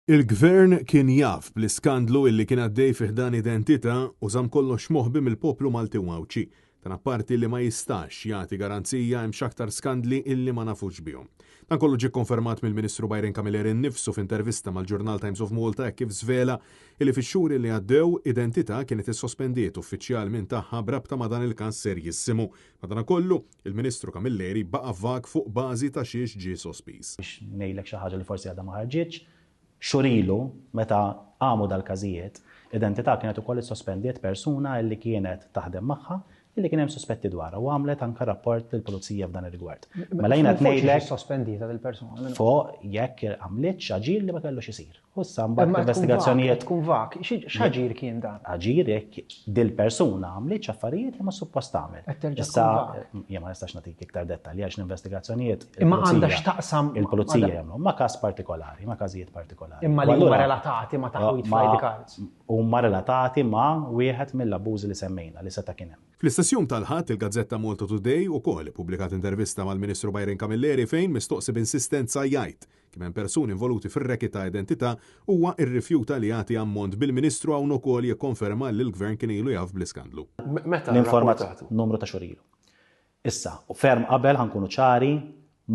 Il-Gvern kien jaf bl-iskandlu illi kien għaddej fi ħdan Identità u żamm kollox moħbi mill-poplu Malti u Għawdxi. Dan apparti li ma jistax jagħti garanzija hemmx aktar skandli illi ma nafux bihom. Dan kollu ġie kkonfermat mill-Ministru Byron Camilleri nnifsu f'intervista mal-ġurnal Times of Malta hekk kif żvela illi fix-xhur illi għaddew Identità kienet issospendiet uffiċjal minn tagħha b'rabta ma' dan il-każ serjissimu. Madanakollu, il-Ministru Camilleri baqa' vag fuq bażi ta' xiex ġie sospiż. Biex ngħidlek xi ħaġa li forsi għadha ma ħarġitx, xhur ilu, meta qamu dal-każijiet, Identità kienet ukoll issospendiet persuna li kienet taħdem magħha li kien hemm suspetti dwarha u għamlet anke rapport lill-Pulizija f'dan ir-rigward. Mela jiena qed ngħidlek. Sospendieta dil-persuna? Fuq jekk għamlitx aġir li ma kellux isir. U issa mbagħad l-investigazzjonijiet. Tkun vag, x'aġir kien dan? Aġir jekk dil-persuna għamlitx affarijiet li ma suppost tagħmel. Issa jien ma nistax nagħtik iktar dettalji għax l-investigazzjonijiet. Imma għandha x'taqsam. Il-pulizija jagħmlu ma' każ partikolari, ma' każijiet partikolari. Imma li huma relatati ma' taħwid f'ID cards. Huma relatati ma' wieħed mill-abbużi li semmejna li seta' kien hemm. Fl-istess jum tal-Ħadd, il-gazzetta Malta Today ukoll ippubblikat intervista mal-Ministru Byron Camilleri fejn mistoqsi b'insistenza jgħid Kemm hemm persuni involuti fir-racket ta' identità, huwa rrifjuta li jagħti ammont bil-Ministru hawn ukoll jikkonferma li l-Gvern kien ilu jaf bl-iskandlu. Meta rrapportatu? Numru ta' xhur ilu. Issa, u ferm qabel, ħa nkunu ċari,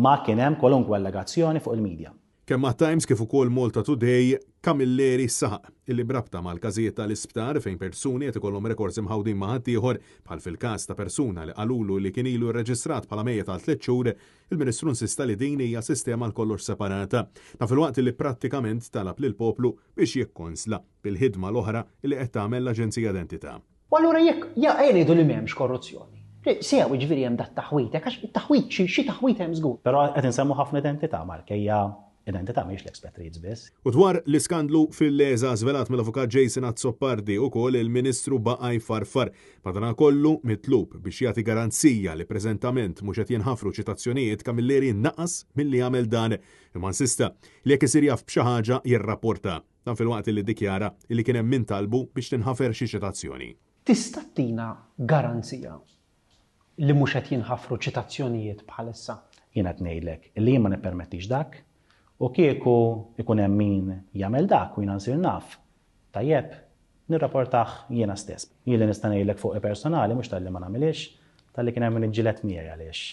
ma kien hemm kwalunkwe allegazzjoni fuq il-media. Kemm mat-Times kif ukoll Malta Today, Camilleri saħaq illi b'rabta mal-każijiet tal-isptar fejn persuni qed ikollhom rekords imħawdin ma' ħaddieħor, bħal fil-każ ta' persuna li qalulu li kien ilu rreġistrat bħala mejjet għal tliet xhur, Il-Ministru insista li din hija sistema għal kollox separata. Dan filwaqt li prattikament talab lill-poplu biex jikkonsla bil-ħidma l-oħra li qed tagħmel l-Aġenzija Identità. U allura jekk, ejja ngħidu li m'hemmx korruzzjoni. Sew, jiġifieri hemm dat-taħwid hekk, għax it-taħwid, xi taħwid hemm żgur. Però qed insemmu ħafna identità, Mark, ejja Identità mhijiex l-expatriates biss. U dwar l-iskandlu fil-LESA żvelat mill-Avukat Jason Azzopardi ukoll il-Ministru baqa' jfarfar. Madanakollu, mitlub biex jagħti garanzija li preżentament mhux qed jinħafru ċitazzjonijiet, Camilleri naqas milli jagħmel dan imma insista li jekk isir jaf b'xi ħaġa jirrapporta. Dan filwaqt li ddikjara li kien hemm min talbu biex tinħafer xi ċitazzjoni. Tista' ttina garanzija li mhux qed jinħafru ċitazzjonijiet bħalissa. Jien qed ngħidlek li jien ma nippermettix dak, u kieku jkun hemm min jagħmel dak u jiena nsir naf, tajjeb, nirrapportah jiena stess. Jien li nista' ngħidlek fuqi personali mhux talli ma nagħmilhiex, talli kien hemm min iġġieled miegħi għaliex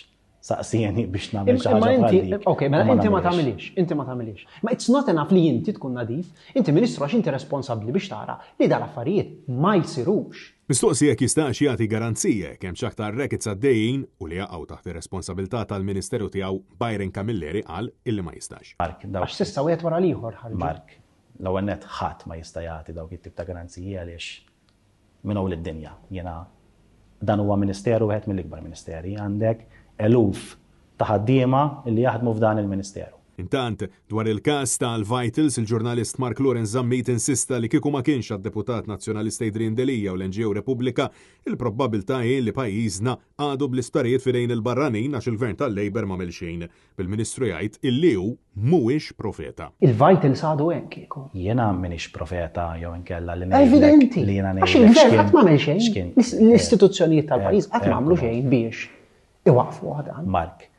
saqsieni biex nagħmel xi ħaġa bħal dik. Ok, mela inti ma tagħmilhiex, inti ma tagħmilhiex. Ma it's not enough li inti tkun nadif, inti ministru għax inti responsabbli biex tara li dal-affarijiet ma jsirux. Mistoqsi jekk jistax jagħti garanzija jekk hemmx aktar rackets għaddejjin u li jaqgħu taħt ir-responsabilità tal-Ministeru tiegħu, Byron Camilleri qal illi ma jistax. Mark, dawk. Għax s'issa wieħed wara l-ieħor ħarġu. Mark, l-ewwel nett ħadd ma jista' jagħti dawk it-tip ta' garanziji għaliex minn hawn lid-dinja. Jiena dan huwa ministeru wieħed mill-ikbar ministeri. Għandek eluf ta' ħaddiema li jaħdmu f'dan il-ministeru. Intant, dwar il-każ tal-Vitals, il-ġurnalist Mark Lawrence Zammit insista li kieku ma kienx għad-Deputat Nazzjonalista Adrian Delia u l-NGO Repubblika, il-probbabiltà hi li pajjiżna għadu bl-isptarijiet f'idejn il-barranin għax il-Gvern tal-Labour m'għamel xejn, bil-Ministru jgħid illi hu mhuwiex profeta. Il-Vitals għadu hemm kieku. Jiena m'iniex profeta jew inkella li ngħidlek Evidenti! li jiena Għax ngħidlek il-Gvern x'kien qatt m'għamel xejn. x'kien. L-istituzzjonijiet tal-pajjiż qatt m'għamlu xejn biex iwaqqfuh dan. Mark,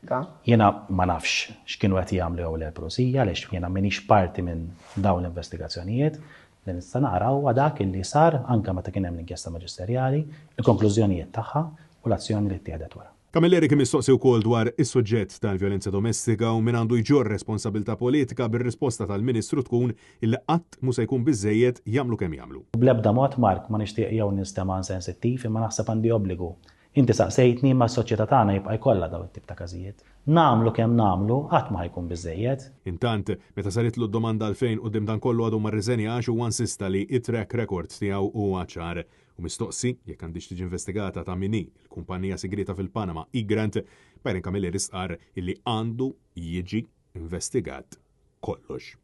jiena ma nafx x'kienu qed jagħmlu jew le l-Pulizija għaliex jiena m'iniex parti minn dawn l-investigazzjonijiet. Li nista' nara huwa dak illi sar anke meta kien hemm l-inkjesta maġisterjali, il-konklużjonijiet tagħha u l-azzjoni li ttieħdet wara. Camilleri kien mistoqsi wkoll dwar is-suġġett tal-vjolenza domestika u min għandu jġorr responsabilità politika bir-risposta tal-Ministru tkun illi qatt mhu se jkun biżżejjed jagħmlu kemm jagħmlu. Bl-ebda mod, Mark, ma nixtieq jew ninstema' insensittiv imma naħseb għandi obbligu Inti saqsejtni imma s-soċjetà tagħna jibqa' jkollha dawn it-tip ta' każijiet. Nagħmlu kemm nagħmlu qatt ma ħa jkun biżżejjed. Intant, meta saritlu d-domanda għalfejn quddiem dan kollu għadu ma rriżenjax huwa insista li t-track record tiegħu huwa ċar. U mistoqsi jekk għandhiex tiġi investigata ta' min hi l-kumpanija sigrieta fil-Panama Egrant, Byron Camilleri stqarr illi għandu jiġi investigat kollox.